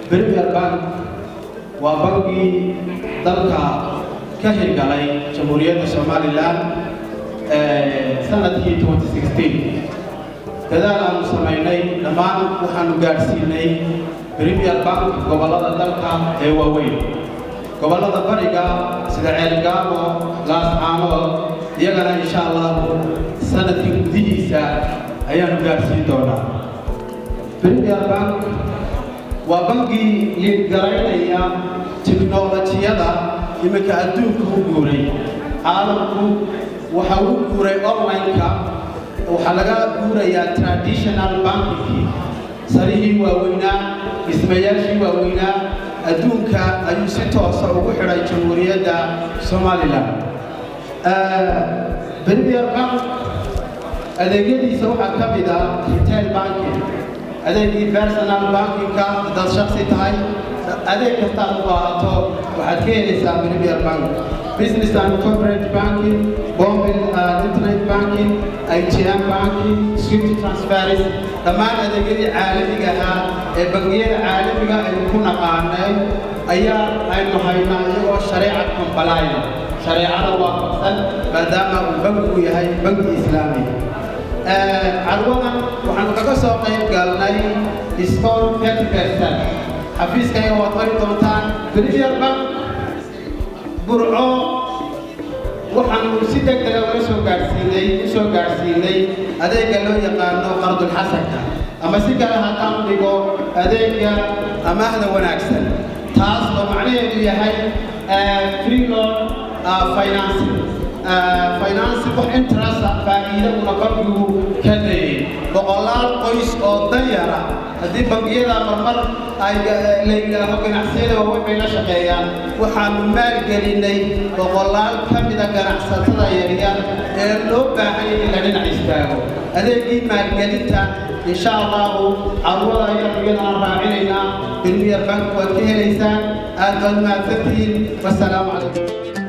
Premier Bank waa bankii dalka ka hirgalay Jamhuuriyadda Somaliland sanadkii 2016. Dadaal aanu samaynay dhammaan waxaanu gaadhsiinay Premier Bank gobollada dalka ee waaweyn, gobollada bariga sida Ceelgaabo, Laascaanood, iyagana insha Allahu sanadkii gudihiisa ayaanu gaadhsiin doonaa. Premier Bank waa bankii liidgaraynaya tiknolojiyada iminka adduunka u guuray. Caalamku waxa uu guuray online-ka, waxaa laga guurayaa traditional bankingkii, sarihii waaweynaa, dhismayaashii waaweynaa. Adduunka ayuu si toosa ugu xidhay Jamhuuriyadda Somaliland. Premier Bank adeegyadiisa waxaa ka mid ah retail banking, adeegii personal bankingka. Haddaad shaksi tahay, adeeg kastaad u baahato waxaad ka helaysaa Premier Bank: business and corporate banking, mobile and internet banking, ATM banking, SWIFT transfers, dhammaan adeegyadii caalamiga ahaa ee bangiyada caalamiga aynu ku naqaanay ayaa aynu haynaa, iyagoo shareeca compliant, shareecada waafaqsan, maadaama uu bankigu yahay banki Islaami. Carwadan waxaanu kaga soo qayb galnay discount 30%. Xafiiskayaga waad mari doontaan. Premier Bank Burco waxaanu si deg dega uga soo gaadhsiinay u soo gaadhsiinay adeegga loo yaqaano qardulxasanka, ama si kale haddaan dhigo, adeegga amaahda wanaagsan, taas oo macnaheedu yahay free loan financing, financing wax interest, faa'iido una bankigu ka dayay boqolaal qoys oo danyara. Haddii bangiyada marmar ay la yidhaaho ganacsiyada waaweyn bay la shaqeeyaan, waxaanu maalgelinay boqolaal ka mida ganacsatada yaryar ee loo baahanyay in la dhinac istaago. Adeegii maalgelinta insha Allahu carwada ayaanu iyadana raacinaynaa. Premier Bank waad ka helaysaan. Aad baad mahadsantihiin. Wasalaamu calaykum.